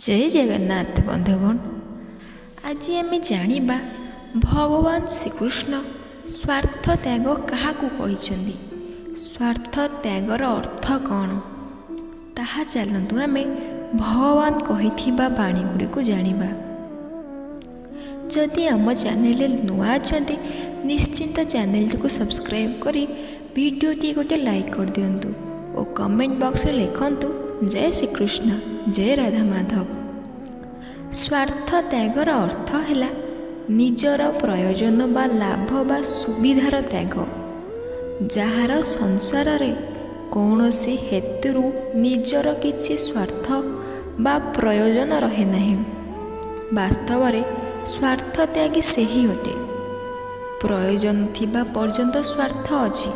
ଜୟ ଜଗନ୍ନାଥ ବନ୍ଧୁଗଣ, ଆଜି ଆମେ ଜାଣିବା ଭଗବାନ ଶ୍ରୀକୃଷ୍ଣ ସ୍ୱାର୍ଥ ତ୍ୟାଗ କାହାକୁ କହିଛନ୍ତି, ସ୍ୱାର୍ଥ ତ୍ୟାଗର ଅର୍ଥ କ'ଣ, ତାହା ଚାଲନ୍ତୁ ଆମେ ଭଗବାନ କହିଥିବା ବାଣୀ ଗୁଡ଼ିକୁ ଜାଣିବା। ଯଦି ଆମ ଚ୍ୟାନେଲରେ ନୂଆ ଅଛନ୍ତି, ନିଶ୍ଚିନ୍ତ ଚ୍ୟାନେଲଟିକୁ ସବସ୍କ୍ରାଇବ୍ କରି ଭିଡ଼ିଓଟି ଗୋଟେ ଲାଇକ୍ କରିଦିଅନ୍ତୁ ଓ କମେଣ୍ଟ ବକ୍ସରେ ଲେଖନ୍ତୁ ଜୟ ଶ୍ରୀକୃଷ୍ଣ, ଜୟ ରାଧା ମାଧବ। ସ୍ୱାର୍ଥ ତ୍ୟାଗର ଅର୍ଥ ହେଲା ନିଜର ପ୍ରୟୋଜନ ବା ଲାଭ ବା ସୁବିଧାର ତ୍ୟାଗ, ଯାହାର ସଂସାରରେ କୌଣସି ହେତୁରୁ ନିଜର କିଛି ସ୍ୱାର୍ଥ ବା ପ୍ରୟୋଜନ ରହେ ନାହିଁ। ବାସ୍ତବରେ ସ୍ୱାର୍ଥ ତ୍ୟାଗୀ ସେହି ଅଟେ। ପ୍ରୟୋଜନ ଥିବା ପର୍ଯ୍ୟନ୍ତ ସ୍ୱାର୍ଥ ଅଛି,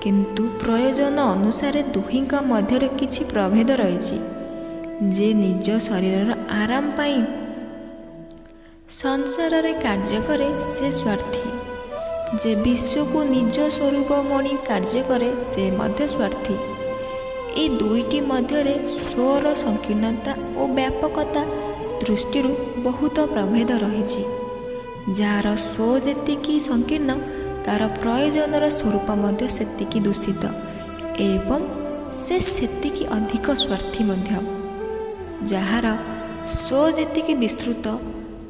କିନ୍ତୁ ପ୍ରୟୋଜନ ଅନୁସାରେ ଦୁହିଁଙ୍କ ମଧ୍ୟରେ କିଛି ପ୍ରଭେଦ ରହିଛି। ଯେ ନିଜ ଶରୀରର ଆରାମ ପାଇଁ ସଂସାରରେ କାର୍ଯ୍ୟ କରେ, ସେ ସ୍ୱାର୍ଥୀ। ଯେ ବିଶ୍ୱକୁ ନିଜ ସ୍ୱରୂପ ମଣି କାର୍ଯ୍ୟ କରେ, ସେ ମଧ୍ୟ ସ୍ୱାର୍ଥୀ। ଏହି ଦୁଇଟି ମଧ୍ୟରେ ସ୍ୱର ସଂକୀର୍ଣ୍ଣତା ଓ ବ୍ୟାପକତା ଦୃଷ୍ଟିରୁ ବହୁତ ପ୍ରଭେଦ ରହିଛି। ଯାହାର ସ୍ୱ ଯେତିକି ସଂକୀର୍ଣ୍ଣ, ତା'ର ପ୍ରୟୋଜନର ସ୍ୱରୂପ ମଧ୍ୟ ସେତିକି ଦୂଷିତ ଏବଂ ସେ ସେତିକି ଅଧିକ ସ୍ୱାର୍ଥୀ ମଧ୍ୟ। ଯାହାର ସ୍ୱ ଯେତିକି ବିସ୍ତୃତ,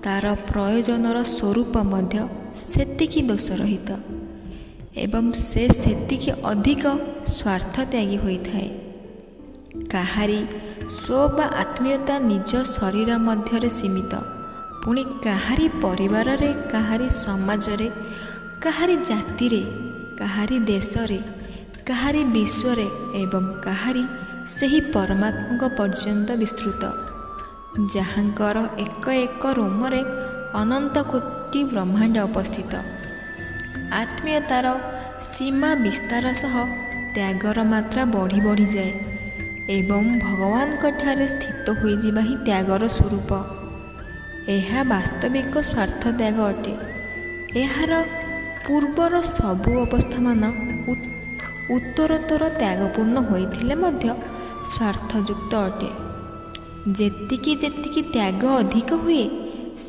ତା'ର ପ୍ରୟୋଜନର ସ୍ୱରୂପ ମଧ୍ୟ ସେତିକି ଦୋଷରହିତ ଏବଂ ସେ ସେତିକି ଅଧିକ ସ୍ୱାର୍ଥତ୍ୟାଗୀ ହୋଇଥାଏ। କାହାରି ସ୍ୱ ବା ଆତ୍ମୀୟତା ନିଜ ଶରୀର ମଧ୍ୟରେ ସୀମିତ, ପୁଣି କାହାରି ପରିବାରରେ, କାହାରି ସମାଜରେ, କାହାରି ଜାତିରେ, କାହାରି ଦେଶରେ, କାହାରି ବିଶ୍ୱରେ ଏବଂ କାହାରି ସେହି ପରମାତ୍ମାଙ୍କ ପର୍ଯ୍ୟନ୍ତ ବିସ୍ତୃତ, ଯାହାଙ୍କର ଏକ ଏକ ରୋମରେ ଅନନ୍ତ କୋଟି ବ୍ରହ୍ମାଣ୍ଡ ଅବସ୍ଥିତ। ଆତ୍ମୀୟତାର ସୀମା ବିସ୍ତାର ସହ ତ୍ୟାଗର ମାତ୍ରା ବଢ଼ି ବଢ଼ିଯାଏ ଏବଂ ଭଗବାନଙ୍କଠାରେ ସ୍ଥିତ ହୋଇଯିବା ହିଁ ତ୍ୟାଗର ସ୍ୱରୂପ। ଏହା ବାସ୍ତବିକ ସ୍ୱାର୍ଥ ତ୍ୟାଗ ଅଟେ। ଏହାର ପୂର୍ବର ସବୁ ଅବସ୍ଥାମାନ ଉତ୍ତରୋତ୍ତର ତ୍ୟାଗପୂର୍ଣ୍ଣ ହୋଇଥିଲେ ମଧ୍ୟ ସ୍ୱାର୍ଥଯୁକ୍ତ ଅଟେ। ଯେତିକି ଯେତିକି ତ୍ୟାଗ ଅଧିକ ହୁଏ,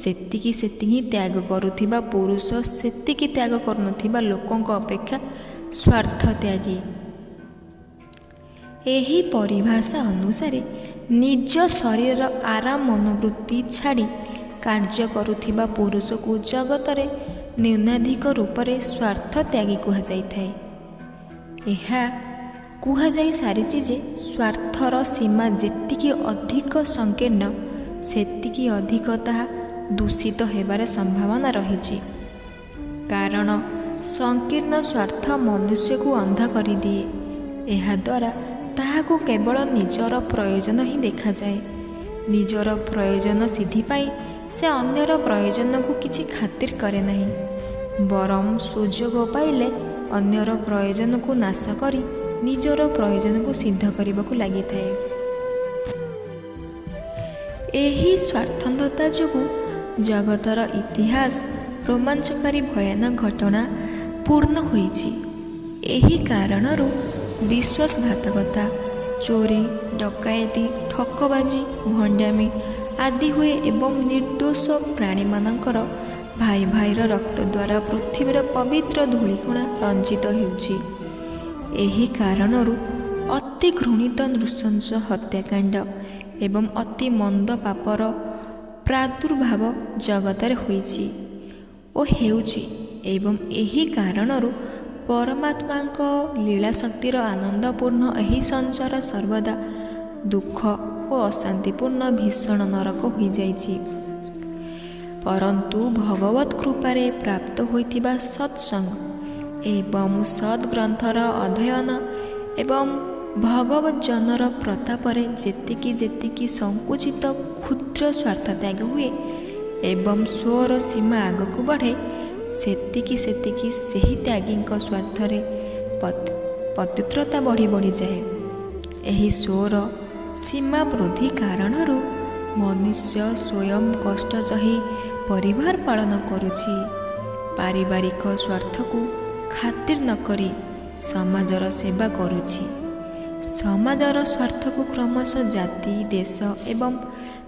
ସେତିକି ସେତିକି ତ୍ୟାଗ କରୁଥିବା ପୁରୁଷ ସେତିକି ତ୍ୟାଗ କରୁନଥିବା ଲୋକଙ୍କ ଅପେକ୍ଷା ସ୍ୱାର୍ଥ ତ୍ୟାଗୀ। ଏହି ପରିଭାଷା ଅନୁସାରେ ନିଜ ଶରୀରର ଆରାମ ମନୋବୃତ୍ତି ଛାଡ଼ି କାର୍ଯ୍ୟ କରୁଥିବା ପୁରୁଷକୁ ଜଗତରେ ନ୍ୟୁନାଧିକ ରୂପରେ ସ୍ୱାର୍ଥ ତ୍ୟାଗୀ କୁହାଯାଇଥାଏ। ଏହା କୁହାଯାଇ ସାରିଛି ଯେ ସ୍ୱାର୍ଥର ସୀମା ଯେତିକି ଅଧିକ ସଂକୀର୍ଣ୍ଣ, ସେତିକି ଅଧିକ ତାହା ଦୂଷିତ ହେବାର ସମ୍ଭାବନା ରହିଛି। କାରଣ ସଂକୀର୍ଣ୍ଣ ସ୍ୱାର୍ଥ ମନୁଷ୍ୟକୁ ଅନ୍ଧ କରିଦିଏ। ଏହାଦ୍ୱାରା ତାହାକୁ କେବଳ ନିଜର ପ୍ରୟୋଜନ ହିଁ ଦେଖାଯାଏ। ନିଜର ପ୍ରୟୋଜନ ସିଦ୍ଧି ପାଇଁ ସେ ଅନ୍ୟର ପ୍ରୟୋଜନକୁ କିଛି ଖାତିର କରେ ନାହିଁ, ବରଂ ସୁଯୋଗ ପାଇଲେ ଅନ୍ୟର ପ୍ରୟୋଜନକୁ ନାଶ କରି ନିଜର ପ୍ରୟୋଜନକୁ ସିଦ୍ଧ କରିବାକୁ ଲାଗିଥାଏ। ଏହି ସ୍ୱାର୍ଥନ୍ଧତା ଯୋଗୁଁ ଜଗତର ଇତିହାସ ରୋମାଞ୍ଚକାରୀ ଭୟାନକ ଘଟଣା ପୂର୍ଣ୍ଣ ହୋଇଛି। ଏହି କାରଣରୁ ବିଶ୍ୱାସଘାତକତା, ଚୋରି, ଡକାୟତି, ଠକବାଜି, ଭଣ୍ଡାମି ଆଦି ହୁଏ ଏବଂ ନିର୍ଦ୍ଦୋଷ ପ୍ରାଣୀମାନଙ୍କର ଭାଇ ଭାଇର ରକ୍ତ ଦ୍ୱାରା ପୃଥିବୀର ପବିତ୍ର ଧୂଳିକଣା ରଞ୍ଜିତ ହେଉଛି। ଏହି କାରଣରୁ ଅତି ଘୃଣିତ ନୃଶଂସ ହତ୍ୟାକାଣ୍ଡ ଏବଂ ଅତି ମନ୍ଦ ପାପର ପ୍ରାଦୁର୍ଭାବ ଜଗତରେ ହୋଇଛି ଓ ହେଉଛି ଏବଂ ଏହି କାରଣରୁ ପରମାତ୍ମାଙ୍କ ଲୀଳାଶକ୍ତିର ଆନନ୍ଦପୂର୍ଣ୍ଣ ଏହି ସଂସାର ସର୍ବଦା ଦୁଃଖ ଓ ଅଶାନ୍ତିପୂର୍ଣ୍ଣ ଭୀଷଣ ନରକ ହୋଇଯାଇଛି। ପରନ୍ତୁ ଭଗବତ କୃପାରେ ପ୍ରାପ୍ତ ହୋଇଥିବା ସତ୍ସଙ୍ଗ ଏବଂ ସଦ୍ଗ୍ରନ୍ଥର ଅଧ୍ୟୟନ ଏବଂ ଭଗବତ ଜନର ପ୍ରତାପରେ ଯେତିକି ଯେତିକି ସଂକୁଚିତ କ୍ଷୁଦ୍ର ସ୍ୱାର୍ଥ ତ୍ୟାଗ ହୁଏ ଏବଂ ସ୍ୱର ସୀମା ଆଗକୁ ବଢ଼େ, ସେତିକି ସେତିକି ସେହି ତ୍ୟାଗୀଙ୍କ ସ୍ୱାର୍ଥରେ ପବିତ୍ରତା ବଢ଼ି ବଢ଼ିଯାଏ। ଏହି ସ୍ୱର ସୀମା ବୃଦ୍ଧି କାରଣରୁ ମନୁଷ୍ୟ ସ୍ୱୟଂ କଷ୍ଟ ସହି ପରିବାର ପାଳନ କରୁଛି, ପାରିବାରିକ ସ୍ୱାର୍ଥକୁ ଖାତିର ନ କରି ସମାଜର ସେବା କରୁଛି, ସମାଜର ସ୍ୱାର୍ଥକୁ କ୍ରମଶଃ ଜାତି, ଦେଶ ଏବଂ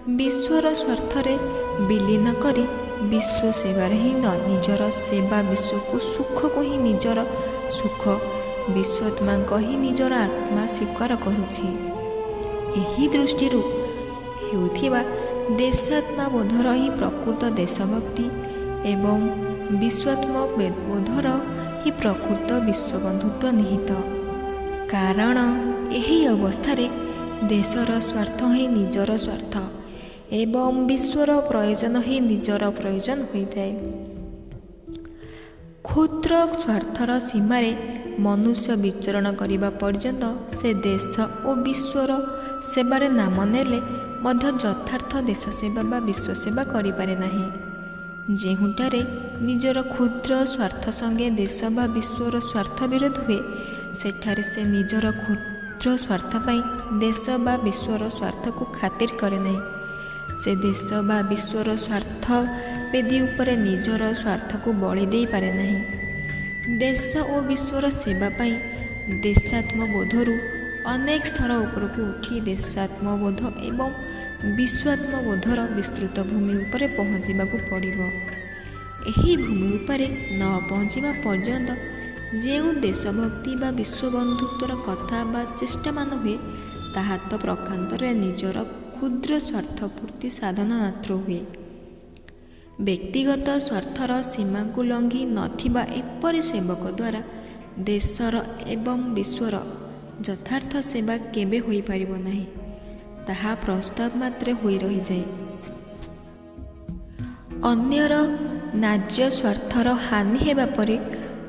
ବିଶ୍ୱର ସ୍ୱାର୍ଥରେ ବିଲୀନ କରି ବିଶ୍ୱ ସେବାରେ ହିଁ ନିଜର ସେବା, ବିଶ୍ୱକୁ ସୁଖକୁ ହିଁ ନିଜର ସୁଖ, ବିଶ୍ୱତ୍ମାଙ୍କ ହିଁ ନିଜର ଆତ୍ମା ସ୍ୱୀକାର କରୁଛି। ଏହି ଦୃଷ୍ଟିରୁ ହେଉଥିବା ଦେଶାତ୍ମବୋଧର ହିଁ ପ୍ରକୃତ ଦେଶଭକ୍ତି ଏବଂ ବିଶ୍ୱାତ୍ମବୋଧର ହିଁ ପ୍ରକୃତ ବିଶ୍ୱବନ୍ଧୁତ୍ୱ ନିହିତ। କାରଣ ଏହି ଅବସ୍ଥାରେ ଦେଶର ସ୍ୱାର୍ଥ ହିଁ ନିଜର ସ୍ୱାର୍ଥ ଏବଂ ବିଶ୍ୱର ପ୍ରୟୋଜନ ହିଁ ନିଜର ପ୍ରୟୋଜନ ହୋଇଥାଏ। କ୍ଷୁଦ୍ର ସ୍ୱାର୍ଥର ସୀମାରେ ମନୁଷ୍ୟ ବିଚରଣ କରିବା ପର୍ଯ୍ୟନ୍ତ ସେ ଦେଶ ଓ ବିଶ୍ୱର ସେବାରେ ନାମ ନେଲେ ମଧ୍ୟ ଯଥାର୍ଥ ଦେଶ ସେବା ବା ବିଶ୍ୱ ସେବା କରିପାରେ ନାହିଁ। ଯେଉଁଠାରେ ନିଜର କ୍ଷୁଦ୍ର ସ୍ୱାର୍ଥ ସଙ୍ଗେ ଦେଶ ବା ବିଶ୍ୱର ସ୍ୱାର୍ଥ ବିରୋଧ ହୁଏ, ସେଠାରେ ସେ ନିଜର କ୍ଷୁଦ୍ର ସ୍ୱାର୍ଥ ପାଇଁ ଦେଶ ବା ବିଶ୍ୱର ସ୍ୱାର୍ଥକୁ ଖାତିର କରେ ନାହିଁ। ସେ ଦେଶ ବା ବିଶ୍ୱର ସ୍ୱାର୍ଥ ବେଦୀ ଉପରେ ନିଜର ସ୍ୱାର୍ଥକୁ ବଳି ଦେଇପାରେ ନାହିଁ। ଦେଶ ଓ ବିଶ୍ୱର ସେବା ପାଇଁ ଦେଶାତ୍ମବୋଧରୁ ଅନେକ ସ୍ତର ଉପରକୁ ଉଠି ଦେଶାତ୍ମବୋଧ ଏବଂ ବିଶ୍ୱାତ୍ମବୋଧର ବିସ୍ତୃତ ଭୂମି ଉପରେ ପହଞ୍ଚିବାକୁ ପଡ଼ିବ। ଏହି ଭୂମି ଉପରେ ନ ପହଞ୍ଚିବା ପର୍ଯ୍ୟନ୍ତ ଯେଉଁ ଦେଶଭକ୍ତି ବା ବିଶ୍ୱବନ୍ଧୁତ୍ୱର କଥା ବା ଚେଷ୍ଟାମାନ ହୁଏ, ତାହା ତ ପ୍ରକାରାନ୍ତରେ ନିଜର କ୍ଷୁଦ୍ର ସ୍ୱାର୍ଥ ପୂର୍ତ୍ତି ସାଧନ ମାତ୍ର ହୁଏ। ବ୍ୟକ୍ତିଗତ ସ୍ୱାର୍ଥର ସୀମାକୁ ଲଙ୍ଘି ନଥିବା ଏପରି ସେବକ ଦ୍ୱାରା ଦେଶର ଏବଂ ବିଶ୍ୱର ଯଥାର୍ଥ ସେବା କେବେ ହୋଇପାରିବ ନାହିଁ, ତାହା ପ୍ରସ୍ତାବ ମାତ୍ରେ ହୋଇ ରହିଯାଏ। ଅନ୍ୟର ନ୍ୟାଯ୍ୟ ସ୍ୱାର୍ଥର ହାନି ହେବା ପରି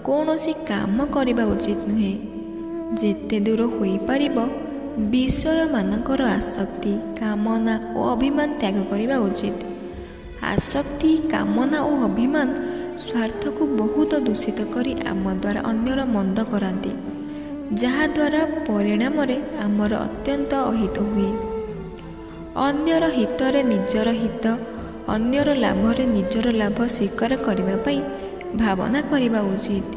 କୌଣସି କାମ କରିବା ଉଚିତ ନୁହେଁ। ଯେତେ ଦୂର ହୋଇପାରିବ ବିଷୟମାନଙ୍କର ଆସକ୍ତି, କାମନା ଓ ଅଭିମାନ ତ୍ୟାଗ କରିବା ଉଚିତ। ଆସକ୍ତି, କାମନା ଓ ଅଭିମାନ ସ୍ୱାର୍ଥକୁ ବହୁତ ଦୂଷିତ କରି ଆମ ଦ୍ୱାରା ଅନ୍ୟର ମନ୍ଦ କରାନ୍ତି, ଯାହାଦ୍ୱାରା ପରିଣାମରେ ଆମର ଅତ୍ୟନ୍ତ ଅହିତ ହୁଏ। ଅନ୍ୟର ହିତରେ ନିଜର ହିତ, ଅନ୍ୟର ଲାଭରେ ନିଜର ଲାଭ ସ୍ୱୀକାର କରିବା ପାଇଁ ଭାବନା କରିବା ଉଚିତ।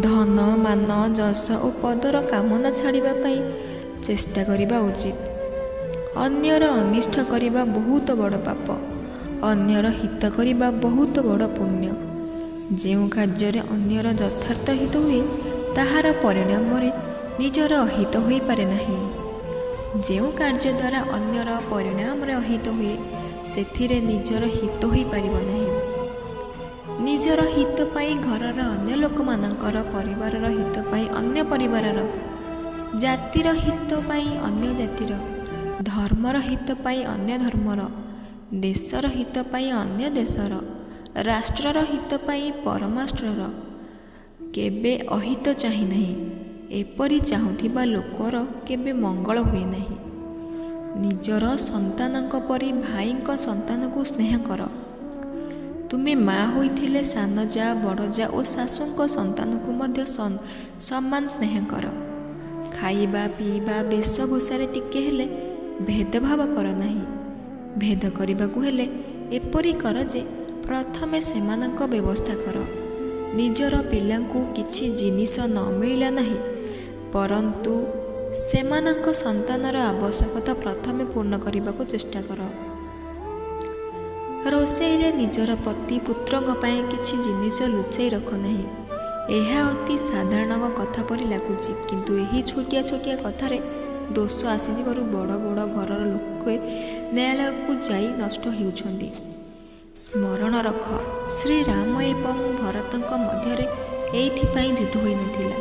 ଧନ, ମାନ, ଯଶ ଓ ପଦର କାମନା ଛାଡ଼ିବା ପାଇଁ ଚେଷ୍ଟା କରିବା ଉଚିତ। ଅନ୍ୟର ଅନିଷ୍ଟ କରିବା ବହୁତ ବଡ଼ ପାପ, ଅନ୍ୟର ହିତ କରିବା ବହୁତ ବଡ଼ ପୁଣ୍ୟ। ଯେଉଁ କାର୍ଯ୍ୟରେ ଅନ୍ୟର ଯଥାର୍ଥ ହିତ ହୁଏ, ତାହାର ପରିଣାମରେ ନିଜର ଅହିତ ହୋଇପାରେ ନାହିଁ। ଯେଉଁ କାର୍ଯ୍ୟ ଦ୍ୱାରା ଅନ୍ୟର ପରିଣାମରେ ଅହିତ ହୁଏ, ସେଥିରେ ନିଜର ହିତ ହୋଇପାରିବ ନାହିଁ। ନିଜର ହିତ ପାଇଁ ଘରର ଅନ୍ୟ ଲୋକମାନଙ୍କର, ପରିବାରର ହିତ ପାଇଁ ଅନ୍ୟ ପରିବାରର, ଜାତିର ହିତ ପାଇଁ ଅନ୍ୟ ଜାତିର, ଧର୍ମର ହିତ ପାଇଁ ଅନ୍ୟ ଧର୍ମର, ଦେଶର ହିତ ପାଇଁ ଅନ୍ୟ ଦେଶର, ରାଷ୍ଟ୍ରର ହିତ ପାଇଁ ପରମାଷ୍ଟ୍ରର କେବେ ଅହିତ ଚାହିଁ ନାହିଁ। ଏପରି ଚାହୁଁଥିବା ଲୋକର କେବେ ମଙ୍ଗଳ ହୁଏ ନାହିଁ। ନିଜର ସନ୍ତାନଙ୍କ ପରି ଭାଇଙ୍କ ସନ୍ତାନକୁ ସ୍ନେହ କର। ତୁମେ ମା ହୋଇଥିଲେ ସାନ ଯା, ବଡ଼ ଯା ଓ ଶାଶୁଙ୍କ ସନ୍ତାନକୁ ମଧ୍ୟ ସମାନ ସ୍ନେହ କର। ଖାଇବା, ପିଇବା, ବେଶଭୂଷାରେ ଟିକେ ହେଲେ ଭେଦଭାବ କର ନାହିଁ। ଭେଦ କରିବାକୁ ହେଲେ ଏପରି କର ଯେ ପ୍ରଥମେ ସେମାନଙ୍କ ବ୍ୟବସ୍ଥା କର। ନିଜର ପିଲାଙ୍କୁ କିଛି ଜିନିଷ ନ ମିଳିଲା ନାହିଁ, ପରନ୍ତୁ ସେମାନଙ୍କ ସନ୍ତାନର ଆବଶ୍ୟକତା ପ୍ରଥମେ ପୂର୍ଣ୍ଣ କରିବାକୁ ଚେଷ୍ଟା କର। ରୋଷେଇରେ ନିଜର ପତି ପୁତ୍ରଙ୍କ ପାଇଁ କିଛି ଜିନିଷ ଲୁଚାଇ ରଖ ନାହିଁ। ଏହା ଅତି ସାଧାରଣ କଥା ପରି ଲାଗୁଛି, କିନ୍ତୁ ଏହି ଛୋଟିଆ ଛୋଟିଆ କଥାରେ ଦୋଷ ଆସିଯିବାରୁ ବଡ଼ ବଡ଼ ଘରର ଲୋକେ ନ୍ୟାୟାଳୟକୁ ଯାଇ ନଷ୍ଟ ହେଉଛନ୍ତି। ସ୍ମରଣ ରଖ, ଶ୍ରୀରାମ ଏବଂ ଭରତଙ୍କ ମଧ୍ୟରେ ଏଇଥିପାଇଁ ଯୁଦ୍ଧ ହୋଇନଥିଲା,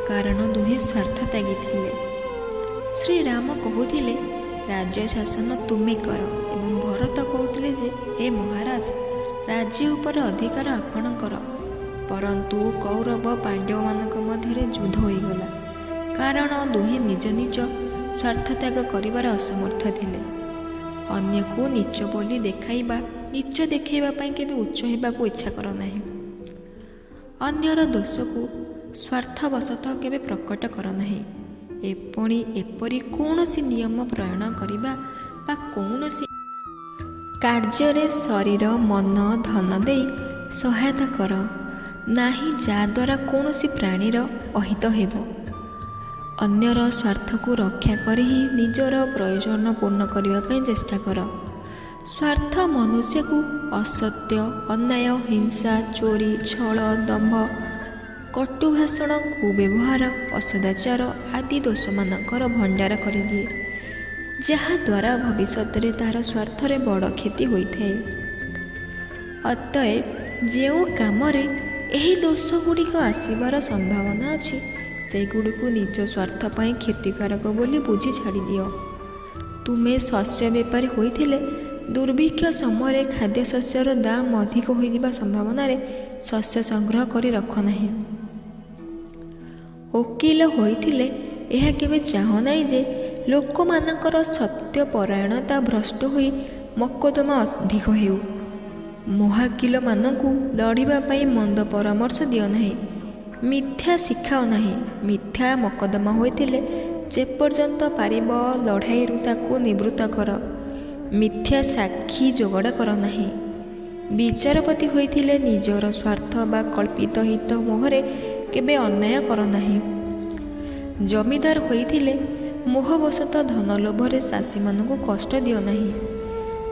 କାରଣ ଦୁହେଁ ସ୍ୱାର୍ଥ ତ୍ୟାଗୀ ଥିଲେ। ଶ୍ରୀରାମ କହୁଥିଲେ, ରାଜ୍ୟ ଶାସନ ତୁମେ କର, ଏବଂ ଭରତ କହୁଥିଲେ ଯେ ହେ ମହାରାଜ, ରାଜ୍ୟ ଉପରେ ଅଧିକାର ଆପଣଙ୍କର। ପରନ୍ତୁ କୌରବ ପାଣ୍ଡବମାନଙ୍କ ମଧ୍ୟରେ ଯୁଦ୍ଧ ହୋଇଗଲା, କାରଣ ଦୁହେଁ ନିଜ ନିଜ ସ୍ୱାର୍ଥ ତ୍ୟାଗ କରିବାର ଅସମର୍ଥ ଥିଲେ। ଅନ୍ୟକୁ ନୀଚ ବୋଲି ଦେଖାଇବା, ନୀଚ ଦେଖାଇବା ପାଇଁ କେବେ ଉଚ୍ଚ ହେବାକୁ ଇଚ୍ଛା କର ନାହିଁ। ଅନ୍ୟର ଦୋଷକୁ ସ୍ୱାର୍ଥବଶତଃ କେବେ ପ୍ରକଟ କର ନାହିଁ। ଏପଣି ଏପରି କୌଣସି ନିୟମ ପ୍ରଣୟନ କରିବା ବା କୌଣସି କାର୍ଯ୍ୟରେ ଶରୀର, ମନ, ଧନ ଦେଇ ସହାୟତା କର ନାହିଁ, ଯାହାଦ୍ୱାରା କୌଣସି ପ୍ରାଣୀର ଅହିତ ହେବ। ଅନ୍ୟର ସ୍ୱାର୍ଥକୁ ରକ୍ଷା କରି ହିଁ ନିଜର ପ୍ରୟୋଜନ ପୂର୍ଣ୍ଣ କରିବା ପାଇଁ ଚେଷ୍ଟା କର। ସ୍ୱାର୍ଥ ମନୁଷ୍ୟକୁ ଅସତ୍ୟ, ଅନ୍ୟାୟ, ହିଂସା, ଚୋରି, ଛଳ, ଦମ୍ଭ, କଟୁଭାଷଣ, କୁବ୍ୟବହାର, ଅସଦାଚାର ଆଦି ଦୋଷମାନଙ୍କର ଭଣ୍ଡାର କରିଦିଏ, ଯାହାଦ୍ୱାରା ଭବିଷ୍ୟତରେ ତାହାର ସ୍ୱାର୍ଥରେ ବଡ଼ କ୍ଷତି ହୋଇଥାଏ। ଅତଏବ ଯେଉଁ କାମରେ ଏହି ଦୋଷଗୁଡ଼ିକ ଆସିବାର ସମ୍ଭାବନା ଅଛି, ସେଗୁଡ଼ିକୁ ନିଜ ସ୍ୱାର୍ଥ ପାଇଁ କ୍ଷତିକାରକ ବୋଲି ବୁଝି ଛାଡ଼ିଦିଅ। ତୁମେ ଶସ୍ୟ ବେପାରୀ ହୋଇଥିଲେ ଦୁର୍ଭିକ୍ଷ ସମୟରେ ଖାଦ୍ୟଶସ୍ୟର ଦାମ ଅଧିକ ହୋଇଯିବା ସମ୍ଭାବନାରେ ଶସ୍ୟ ସଂଗ୍ରହ କରି ରଖ ନାହିଁ। ଓକିଲ ହୋଇଥିଲେ ଏହା କେବେ ଚାହଁ ନାହିଁ ଯେ ଲୋକମାନଙ୍କର ସତ୍ୟପରାୟଣତା ଭ୍ରଷ୍ଟ ହୋଇ ମକଦ୍ଦମା ଅଧିକ ହେଉ। ମହକିଲମାନଙ୍କୁ ଲଢ଼ିବା ପାଇଁ ମନ୍ଦ ପରାମର୍ଶ ଦିଅ ନାହିଁ, ମିଥ୍ୟା ଶିଖାଅ ନାହିଁ। ମିଥ୍ୟା ମକଦ୍ଦମା ହୋଇଥିଲେ ଯେପର୍ଯ୍ୟନ୍ତ ପାରିବ ଲଢ଼ାଇରୁ ତାକୁ ନିବୃତ୍ତ କର। ମିଥ୍ୟା ସାକ୍ଷୀ ଯୋଗାଡ଼ କର ନାହିଁ। ବିଚାରପତି ହୋଇଥିଲେ ନିଜର ସ୍ୱାର୍ଥ ବା କଳ୍ପିତ ହିତ ମୋହରେ କେବେ ଅନ୍ୟାୟ କର ନାହିଁ। ଜମିଦାର ହୋଇଥିଲେ ମୋହବଶତଃ ଧନ ଲୋଭରେ ଚାଷୀମାନଙ୍କୁ କଷ୍ଟ ଦିଅ ନାହିଁ।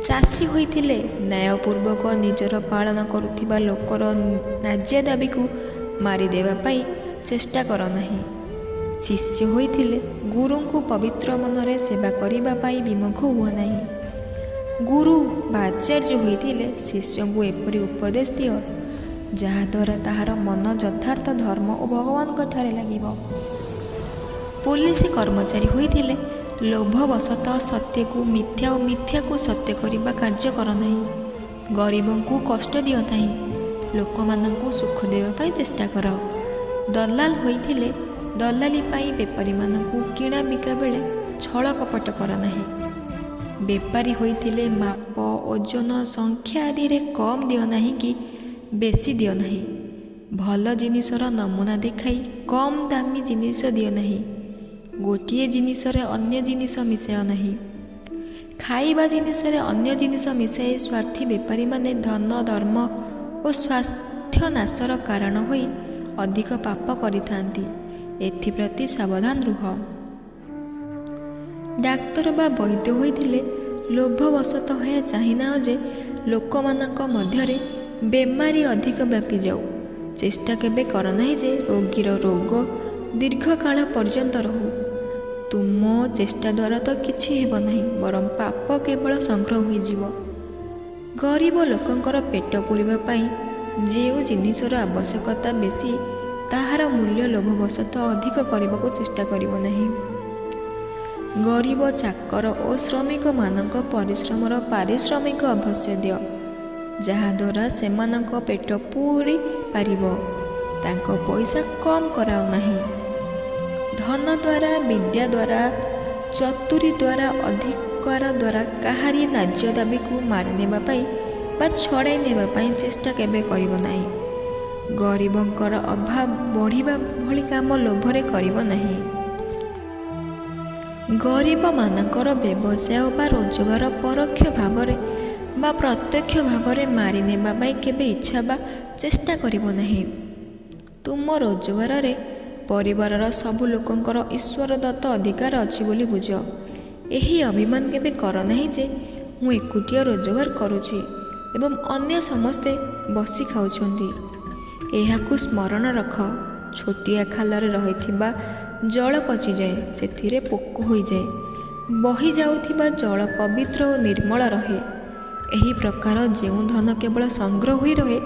ଚାଷୀ ହୋଇଥିଲେ ନ୍ୟାୟପୂର୍ବକ ନିଜର ପାଳନ କରୁଥିବା ଲୋକର ନ୍ୟାଯ୍ୟ ଦାବିକୁ ମାରିଦେବା ପାଇଁ ଚେଷ୍ଟା କର ନାହିଁ। ଶିଷ୍ୟ ହୋଇଥିଲେ ଗୁରୁଙ୍କୁ ପବିତ୍ର ମନରେ ସେବା କରିବା ପାଇଁ ବିମୁଖ ହୁଅ ନାହିଁ। ଗୁରୁ ବା ଆଚାର୍ଯ୍ୟ ହୋଇଥିଲେ ଶିଷ୍ୟଙ୍କୁ ଏପରି ଉପଦେଶ ଦିଅ, ଯାହାଦ୍ୱାରା ତାହାର ମନ ଯଥାର୍ଥ ଧର୍ମ ଓ ଭଗବାନଙ୍କଠାରେ ଲାଗିବ। ପୋଲିସ କର୍ମଚାରୀ ହୋଇଥିଲେ ଲୋଭବଶତଃ ସତ୍ୟକୁ ମିଥ୍ୟା ଓ ମିଥ୍ୟାକୁ ସତ୍ୟ କରିବା କାର୍ଯ୍ୟ କର ନାହିଁ। ଗରିବଙ୍କୁ କଷ୍ଟ ଦିଅ ନାହିଁ, ଲୋକମାନଙ୍କୁ ସୁଖ ଦେବା ପାଇଁ ଚେଷ୍ଟା କର। ଦଲାଲ ହୋଇଥିଲେ ଦଲାଲି ପାଇଁ ବେପାରୀମାନଙ୍କୁ କିଣା ବିକା ବେଳେ ଛଳ କପଟ କର ନାହିଁ। ବେପାରୀ ହୋଇଥିଲେ ମାପ, ଓଜନ, ସଂଖ୍ୟା ଆଦିରେ କମ୍ ଦିଅ ନାହିଁ କି ବେଶୀ ଦିଅ ନାହିଁ। ଭଲ ଜିନିଷର ନମୁନା ଦେଖାଇ କମ୍ ଦାମୀ ଜିନିଷ ଦିଅ ନାହିଁ। ଗୋଟିଏ ଜିନିଷରେ ଅନ୍ୟ ଜିନିଷ ମିଶାଅ ନାହିଁ। ଖାଇବା ଜିନିଷରେ ଅନ୍ୟ ଜିନିଷ ମିଶାଇ ସ୍ୱାର୍ଥୀ ବେପାରୀମାନେ ଧନ, ଧର୍ମ ଓ ସ୍ୱାସ୍ଥ୍ୟ ନାଶର କାରଣ ହୋଇ ଅଧିକ ପାପ କରିଥାନ୍ତି। ଏଥିପ୍ରତି ସାବଧାନ ରୁହ। ଡାକ୍ତର ବା ବୈଦ୍ୟ ହୋଇଥିଲେ ଲୋଭବଶତଃ ଏହା ଚାହିଁନାହଁ ଯେ ଲୋକମାନଙ୍କ ମଧ୍ୟରେ ବେମାରୀ ଅଧିକ ବ୍ୟାପିଯାଉ। ଚେଷ୍ଟା କେବେ କର ନାହିଁ ଯେ ରୋଗୀର ରୋଗ ଦୀର୍ଘକାଳ ପର୍ଯ୍ୟନ୍ତ ରହୁ। ତୁମ ଚେଷ୍ଟା ଦ୍ୱାରା ତ କିଛି ହେବ ନାହିଁ, ବରଂ ପାପ କେବଳ ସଂଗ୍ରହ ହୋଇଯିବ। ଗରିବ ଲୋକଙ୍କର ପେଟ ପୂରିବା ପାଇଁ ଯେଉଁ ଜିନିଷର ଆବଶ୍ୟକତା ବେଶୀ, ତାହାର ମୂଲ୍ୟ ଲୋଭବଶତଃ ଅଧିକ କରିବାକୁ ଚେଷ୍ଟା କରିବ ନାହିଁ। ଗରିବ ଚାକର ଓ ଶ୍ରମିକମାନଙ୍କ ପରିଶ୍ରମର ପାରିଶ୍ରମିକ ଅବଶ୍ୟ ଦିଅ, ଯାହାଦ୍ୱାରା ସେମାନଙ୍କ ପେଟ ପୂରି ପାରିବ। ତାଙ୍କ ପଇସା କମ୍ କରାଅ ନାହିଁ। ଧନ ଦ୍ୱାରା, ବିଦ୍ୟା ଦ୍ୱାରା, ଚତୁରୀ ଦ୍ୱାରା, ଅଧିକାର ଦ୍ୱାରା କାହାରି ନ୍ୟାଯ୍ୟ ଦାବିକୁ ମାରିନେବା ପାଇଁ ବା ଛଡ଼ାଇ ନେବା ପାଇଁ ଚେଷ୍ଟା କେବେ କରିବ ନାହିଁ। ଗରିବଙ୍କର ଅଭାବ ବଢ଼ିବା ଭଳି କାମ ଲୋଭରେ କରିବ ନାହିଁ। ଗରିବମାନଙ୍କର ବ୍ୟବସାୟ ବା ରୋଜଗାର ପରୋକ୍ଷ ଭାବରେ ବା ପ୍ରତ୍ୟକ୍ଷ ଭାବରେ ମାରିନେବା ପାଇଁ କେବେ ଇଚ୍ଛା ବା ଚେଷ୍ଟା କରିବ ନାହିଁ। ତୁମ ରୋଜଗାରରେ ପରିବାରର ସବୁ ଲୋକଙ୍କର ଈଶ୍ୱର ଦତ୍ତ ଅଧିକାର ଅଛି ବୋଲି ବୁଝ। ଏହି ଅଭିମାନ କେବେ କର ନାହିଁ ଯେ ମୁଁ ଏକୁଟିଆ ରୋଜଗାର କରୁଛି ଏବଂ ଅନ୍ୟ ସମସ୍ତେ ବସି ଖାଉଛନ୍ତି। ଏହାକୁ ସ୍ମରଣ ରଖ, ଛୋଟିଆ ଖାଲରେ ରହିଥିବା ଜଳ ପଚିଯାଏ, ସେଥିରେ ପୋକ ହୋଇଯାଏ। ବହି ଯାଉଥିବା ଜଳ ପବିତ୍ର ଓ ନିର୍ମଳ ରହେ। ଏହି ପ୍ରକାର ଯେଉଁ ଧନ କେବଳ ସଂଗ୍ରହ ହୋଇ ରହେ,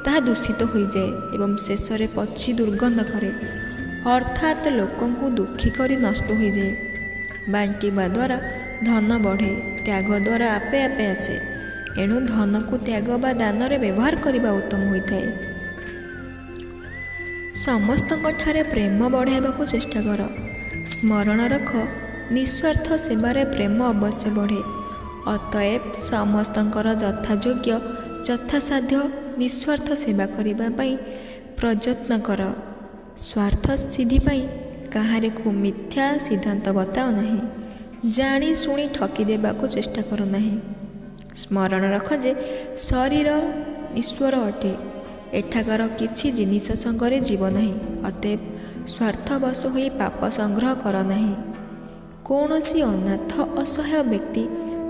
ତାହା ଦୂଷିତ ହୋଇଯାଏ ଏବଂ ଶେଷରେ ପଚି ଦୁର୍ଗନ୍ଧ କରେ, ଅର୍ଥାତ୍ ଲୋକଙ୍କୁ ଦୁଃଖୀ କରି ନଷ୍ଟ ହୋଇଯାଏ। ବାଣ୍ଟିବା ଦ୍ୱାରା ଧନ ବଢ଼େ, ତ୍ୟାଗ ଦ୍ୱାରା ଆପେ ଆପେ ଆସେ। ଏଣୁ ଧନକୁ ତ୍ୟାଗ ବା ଦାନରେ ବ୍ୟବହାର କରିବା ଉତ୍ତମ ହୋଇଥାଏ। ସମସ୍ତଙ୍କଠାରେ ପ୍ରେମ ବଢ଼ାଇବାକୁ ଚେଷ୍ଟା କର। ସ୍ମରଣ ରଖ, ନିସ୍ୱାର୍ଥ ସେବାରେ ପ୍ରେମ ଅବଶ୍ୟ ବଢ଼େ। ଅତଏବ ସମସ୍ତଙ୍କର ଯଥାଯୋଗ୍ୟ ଯଥାସାଧ୍ୟ ନିସ୍ୱାର୍ଥ ସେବା କରିବା ପାଇଁ ପ୍ରଯତ୍ନ କର। ସ୍ୱାର୍ଥ ସିଦ୍ଧି ପାଇଁ କାହାରିକୁ ମିଥ୍ୟା ସିଦ୍ଧାନ୍ତ ବତାଅ ନାହିଁ। ଜାଣି ଶୁଣି ଠକି ଦେବାକୁ ଚେଷ୍ଟା କର ନାହିଁ। ସ୍ମରଣ ରଖ ଯେ ଶରୀର ଈଶ୍ୱର ଅଟେ। ଏଠାକାର କିଛି ଜିନିଷ ସଙ୍ଗରେ ଯିବ ନାହିଁ। ଅତଏବ ସ୍ୱାର୍ଥବଶ ହୋଇ ପାପ ସଂଗ୍ରହ କର ନାହିଁ। କୌଣସି ଅନାଥ ଅସହାୟ ବ୍ୟକ୍ତି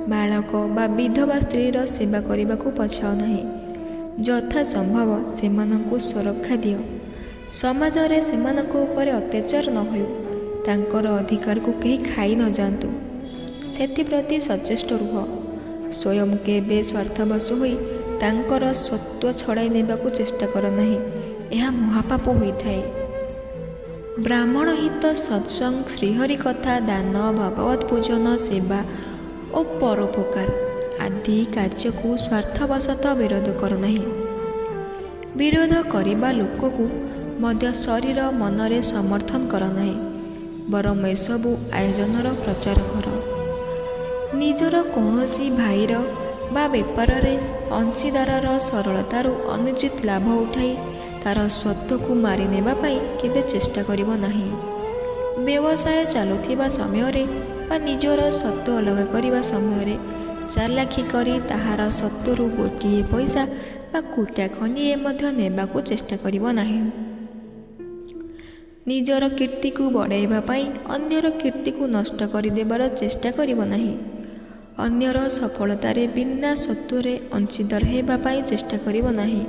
ବାଳକ ବା ବିଧବା ସ୍ତ୍ରୀର ସେବା କରିବାକୁ ପଛାଅ ନାହିଁ। ଯଥା ସମ୍ଭବ ସେମାନଙ୍କୁ ସୁରକ୍ଷା ଦିଅ। ସମାଜରେ ସେମାନଙ୍କ ଉପରେ ଅତ୍ୟାଚାର ନ ହେଉ, ତାଙ୍କର ଅଧିକାରକୁ କେହି ଖାଇ ନ ଯାଆନ୍ତୁ, ସେଥିପ୍ରତି ସଚେଷ୍ଟ ରୁହ। ସ୍ୱୟଂ କେବେ ସ୍ୱାର୍ଥବଶ ହୋଇ ତାଙ୍କର ସ୍ୱତ୍ୱ ଛଡ଼ାଇ ନେବାକୁ ଚେଷ୍ଟା କର ନାହିଁ, ଏହା ମହାପାପ ହୋଇଥାଏ। ବ୍ରାହ୍ମଣ ହିତ, ସତ୍ସଙ୍ଗ, ଶ୍ରୀହରି କଥା, ଦାନ, ଭଗବତ ପୂଜନ, ସେବା ଓ ପରୋପକାର ଆଦି କାର୍ଯ୍ୟକୁ ସ୍ୱାର୍ଥବଶତଃ ବିରୋଧ କର ନାହିଁ। ବିରୋଧ କରିବା ଲୋକକୁ ମଧ୍ୟ ଶରୀର ମନରେ ସମର୍ଥନ କର ନାହିଁ, ବରଂ ଏସବୁ ଆୟୋଜନର ପ୍ରଚାର କର। ନିଜର କୌଣସି ଭାଇର ବା ବେପାରରେ ଅଂଶୀଦାରର ସରଳତାରୁ ଅନୁଚିତ ଲାଭ ଉଠାଇ ତା'ର ସ୍ୱତ୍ୱକୁ ମାରିନେବା ପାଇଁ କେବେ ଚେଷ୍ଟା କରିବ ନାହିଁ। ବ୍ୟବସାୟ ଚାଲୁଥିବା ସମୟରେ ବା ନିଜର ସ୍ୱତ୍ୱ ଅଲଗା କରିବା ସମୟରେ ଚାଲାଖି କରି ତାହାର ସ୍ୱତ୍ୱରୁ ଗୋଟିଏ ପଇସା ବା କୁଟା ଖଣ୍ଡିଏ ମଧ୍ୟ ନେବାକୁ ଚେଷ୍ଟା କରିବ ନାହିଁ। ନିଜର କୀର୍ତ୍ତିକୁ ବଢ଼ାଇବା ପାଇଁ ଅନ୍ୟର କୀର୍ତ୍ତିକୁ ନଷ୍ଟ କରିଦେବାର ଚେଷ୍ଟା କରିବ ନାହିଁ। ଅନ୍ୟର ସଫଳତାରେ ବିନା ସ୍ୱତ୍ୱରେ ଅଂଶୀଦାର ହେବା ପାଇଁ ଚେଷ୍ଟା କରିବ ନାହିଁ।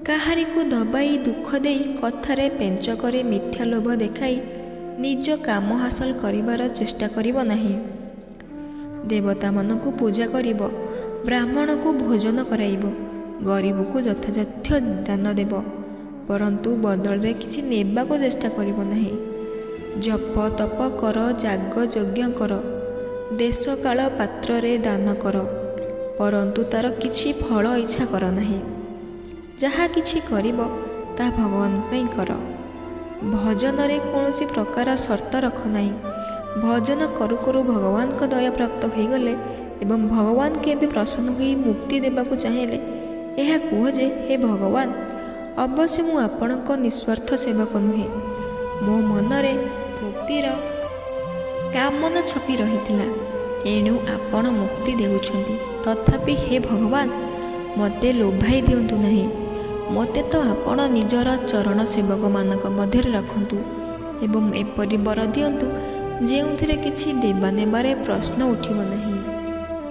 କାହାରିକୁ ଦବାଇ ଦୁଃଖ ଦେଇ, କଥାରେ ପେଞ୍ଚ କରି, ମିଥ୍ୟା ଲୋଭ ଦେଖାଇ ନିଜ କାମ ହାସଲ କରିବାର ଚେଷ୍ଟା କରିବ ନାହିଁ। ଦେବତାମାନଙ୍କୁ ପୂଜା କରିବ, ବ୍ରାହ୍ମଣକୁ ଭୋଜନ କରାଇବ, ଗରିବକୁ ଯଥାଯଥ ଦାନ ଦେବ, ପରନ୍ତୁ ବଦଳରେ କିଛି ନେବାକୁ ଚେଷ୍ଟା କରିବ ନାହିଁ। ଜପ ତପ କର, ଯାଗ ଯଜ୍ଞ କର, ଦେଶକାଳ ପାତ୍ରରେ ଦାନ କର, ପରନ୍ତୁ ତା'ର କିଛି ଫଳ ଇଚ୍ଛା କର ନାହିଁ। ଯାହା କିଛି କରିବ ତାହା ଭଗବାନ ପାଇଁ କର। ଭଜନରେ କୌଣସି ପ୍ରକାର ସର୍ତ୍ତ ରଖ ନାହିଁ। ଭଜନ କରୁ କରୁ ଭଗବାନଙ୍କ ଦୟା ପ୍ରାପ୍ତ ହୋଇଗଲେ ଏବଂ ଭଗବାନ କେବେ ପ୍ରସନ୍ନ ହୋଇ ମୁକ୍ତି ଦେବାକୁ ଚାହିଁଲେ ଏହା କୁହ ଯେ, ହେ ଭଗବାନ, ଅବଶ୍ୟ ମୁଁ ଆପଣଙ୍କ ନିସ୍ୱାର୍ଥ ସେବକ ନୁହେଁ। ମୋ ମନରେ ମୁକ୍ତିର କାମନା ଛପି ରହିଥିଲା, ଏଣୁ ଆପଣ ମୁକ୍ତି ଦେଉଛନ୍ତି। ତଥାପି ହେ ଭଗବାନ, ମୋତେ ଲୋଭାଇ ଦିଅନ୍ତୁ ନାହିଁ। ମୋତେ ତ ଆପଣ ନିଜର ଚରଣ ସେବକମାନଙ୍କ ମଧ୍ୟରେ ରଖନ୍ତୁ ଏବଂ ଏପରି ବର ଦିଅନ୍ତୁ ଯେଉଁଥିରେ କିଛି ଦେବା ନେବାରେ ପ୍ରଶ୍ନ ଉଠିବ ନାହିଁ।